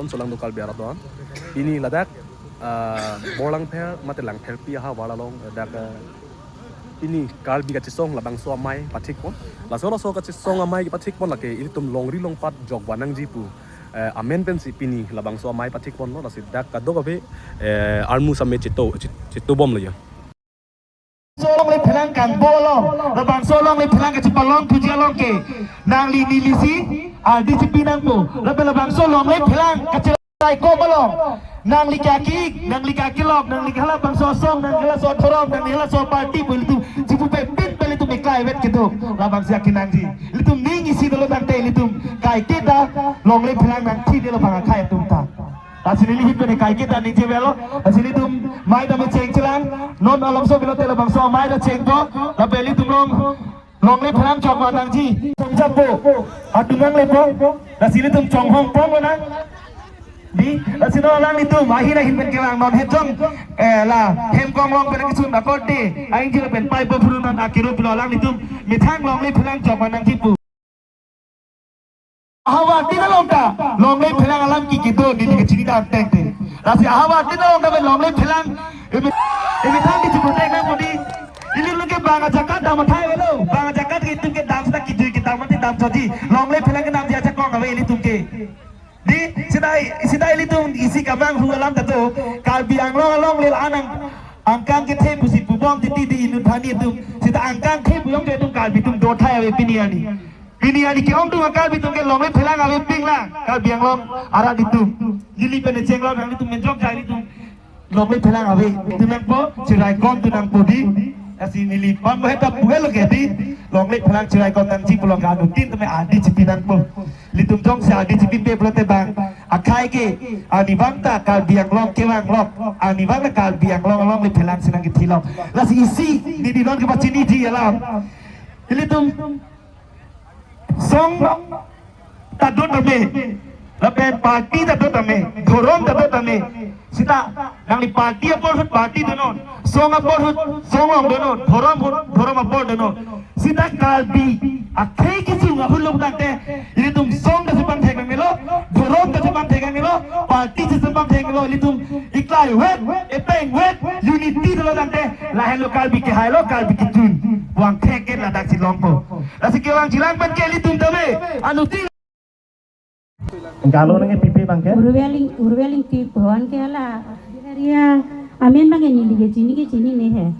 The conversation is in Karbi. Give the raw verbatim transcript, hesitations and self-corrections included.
Solangdo Karbi arat do-an. Pini ladak, ah, Borlangpher mate Langpherpi ahavar along ladak, ah, pini Karbi kachesong labangso amei pathikpon. Laso laso kachesong amei pathikpon lake ilitum longri longpat jokva nangji pu, eh, amen pensi pini labangso amei pathikponlo, lasi dak kadokave, eh, armu same cheto, che-, chetobomlo ya. Labangso longle phelang kangbomlo, labangso longle phelang kachepalongthuji along ke nangli nelisi ardi chepi nangpo, lapen labangso longle phelang kacheraikom along nangli kaki, nangli kakilok, nangli halabangso asong, nangli halaso adhorom, nangli halaso aparty pu ilitum chepupepin pen ilitum eklai vet kedo, labangso akinangji. Ilitum ning isi dolo tangte ilitum kaiketa longle phelang nangthidetlo bang akhei atum ta. Lasi neli ahin pen kaiketa ningje avelo, lasi ilitum mei tame chengchelang, non alongso bilote labangso amei ta chengpo, lapen ilitum long, longle phelang jokva nangji. Chongjapo, atum nanglepo, lasi ilitum chonghongpon nang. Dei, lasi non alanglitum, ahin ahin pen kelang non hejong, eh, la, hemkong along pen kisun akorte, aingji lapen paipo phurun an akiro pilo alanglitum, methang longle phelang jokva nangji pu. Ahavar tin along ta longle phelang alam ke kedo neli kachini dam tengte. Lasi ahavar tin along ta longle phelang imi, imi than di chipu teng nang pudi. Ili luke bang ajakat dam athai avelo. Bang ajakat ke itum ke dam seta kijui kedam mati dam choji. Longle phelang kedamji ajakong ave ilitum ke. Dei, seta, seta ilitum isi kamang hu alam ta do. Karbi Anglong along lel anang angkang kethe pusi pubom titi di inut thani atum. Seta angkang the puyong ke itum Karbi atum dothai ave pini arni. Pini arni ke-ongdung a-Karbi atum ke longle phelang ave pinglang Karbi Anglong arat itum. Neli pen chenglo nanglitum menjok jai ilitum longle phelang ave. Itum nangpo, cheraikom tu nangpo dei. Lasi neli pam heta puelo ke dei. Longle phelang cheraikom nangji pulo ke anutin tame ardi chepi nangpo. Ilitum jongsi ardi chepipe pulote bang akhei ke arnivang ta Karbi Anglong kevanglok. Arnivang ta Karbi Anglong alongle phelang si nangkethilok. Lasi isi neli non kepachiniji alam. Ilitum song ta do tame, lapen party ta do tame, dhorom ta do tame. Seta nangli party apor ahut party donon, song apor ahut song along donon, dhorom ahut dhorom apor donon. Seta Karbi akhei kesung ahut lo tangte ilitum song ta chepangthek nangnelo, dhorom ta chepangthek nangnelo, party chepangthek nangnelo, ilitum eklai vet, epeng vet, unity dolo tangte lahenlo Karbi kehailo, Karbi kejun. Vangthek ke ladak si longpo. Lasi kevangjilang pen ke ilitum tame anutin. Galo nangkepipe bang ke? Urveling, Urveling ti pohon ke la. Area amen bang ke neli kechini kechini ne he.